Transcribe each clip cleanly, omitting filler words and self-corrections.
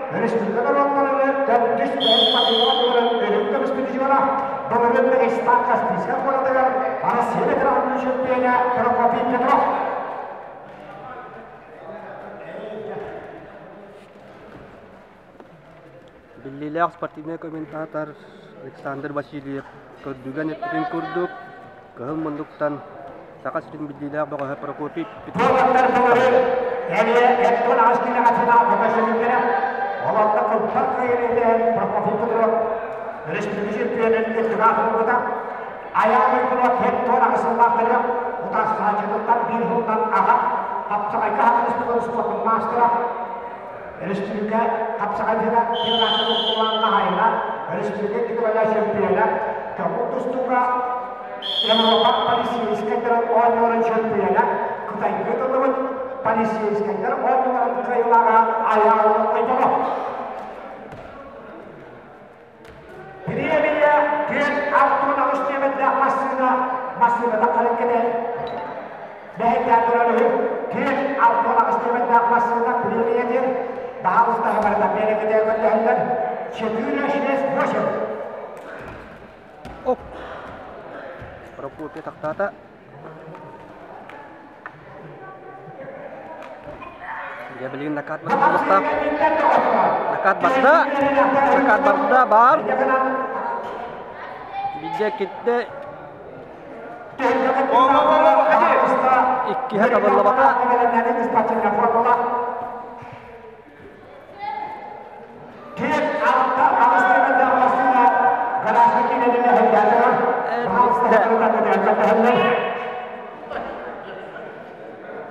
Республика норуоттарын төрдүс бэһис патриот үрүҥ көмүс призера, былырыын Дагестан Каспийскай куоратыгар Россия ветеранын чемпиона Прокопий Петров. Биллиилээх спортивнай комментатор Александр Васильев көрдүгэн эппитин курдук, кыһыл муннуктан Саха сирин биллиилээх бөҕөһө Прокопий Петров. Эмиэ эттон аҕыс киилэҕэ финал көмөсүлүннэрэ. Олорго кылбар кыайан Прокопий Петров республика чемпионун үрдүк аатырбыта. Айаал Петров хеттон аҕыс сыллаахтарыгар утарсааччытыттан биир сылынан аҕа хапсаҕайга хатырыспытын спортун маастара Республика хапсаҕайдара федерация тустуулаах хаһаайына, республика китовая чемпиона, көҥүл тустууга Европа полицейскайдарын оонньууларын чемпиона, Кытайга тыллыбыт полицейскайдар оонньууларын кыайыылааҕа Айаал Айболов. Премия 468 диэбэттээх массыына массыыната хараккетэ бэһэйдээн турар үһү. 468 диэбэттээх массыына премия диэн баһаалыста барыта биэрэкэтэ көрдөһөллөр. 4, 6, 8. Оп! Прокопий тахтаата. Дьэ билигин накат барда. Накат барда. Накат барда бар. Бидде китте. Иккиһэ табыллыбата.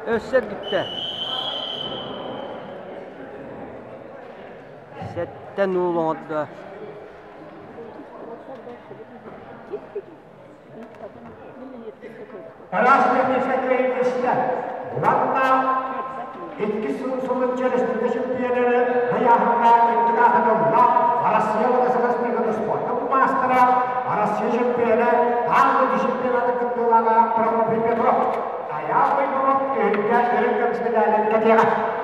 Өссө бүттэ. Сэттэн уул оҥордо. Араас техническэй кыайыытыста уонна иккис сылын сылын республика чемпионеры ыйааһыҥҥа үрдүк аатын ылла Россия уонна Саха Республикатын спортун маастара, Россия чемпиона, аан дойду чемпионатын кыттыылааҕа Прокопий Петров. Айаал Бойбонов түһүлгэ үрүҥ көмүс медалын кэтиэҕэ.